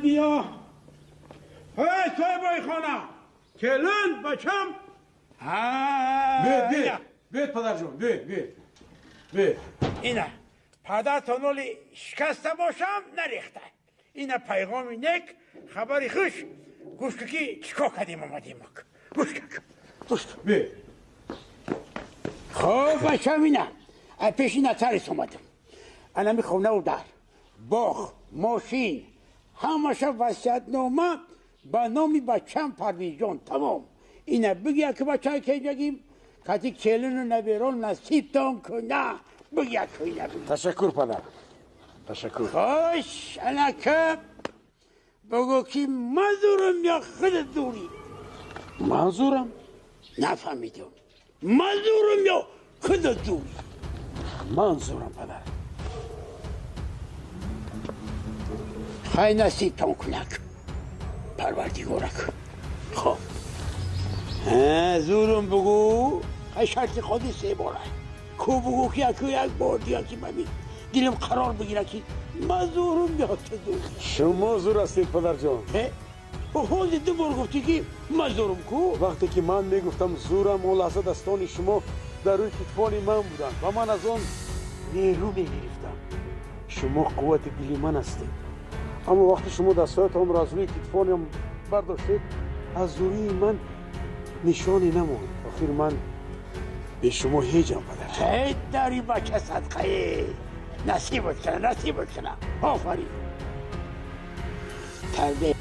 Биё, ҳей, соҳибои хона, келин, бачам. Биёед, биёед, биёед, падарҷон, биёед, биёед, биёед. Ина падартон оли шикаста бошам, нарехта. Ина пайғоми нек, хабари хуш. Гӯш ки, чӣ кор кардем, омадем. Гӯш, гӯш. Биёед. Хоб, бачам, ина пеши нотариус омадам. Анами хонаву дар, боғ, мошин, ҳамаша васиятнома ба номи бачам Парвизҷон, тамом. Ина бигя ки бачаи кеҷагим кати келину наберон насибтон куна. Бигя ки ина. Ташаккур, падар, ташаккур. Хош, анака бигӯ ки ман зурам ё худат зурӣ? Ман зурам. Нафаҳмидам, ман зурам ё худат зурӣ? Ман зурам, падар. Хай, насибтон кунак парвардигорак. Хоб, зурум бугӯ. Хай, шарти ходи се бора ку бугӯ ки яку як бор дига ки мами дилам қарор бигира ки ман зурум ё ту зурӣ. Шумо зур ҳастед, падарҷон. Ҳози ду бор гуфтӣ ки ман зурум ку. Вақте ки ман мегуфтам зурам, он лаҳза дастони шумо дар рӯи китфони ман буданд ва ман аз он нерӯ мегирифтам. Шумо қуввати дили ман ҳастед. Аммо вақте шумо дастҳоятонро аз рӯи китфонам бардоштед, аз зурии ман нишоне намонд. Охир ман бе шумо ҳеҷам, падар. Ҳей, дари бача садқае, насибат кана, насибат кана. Офарин, тарбия.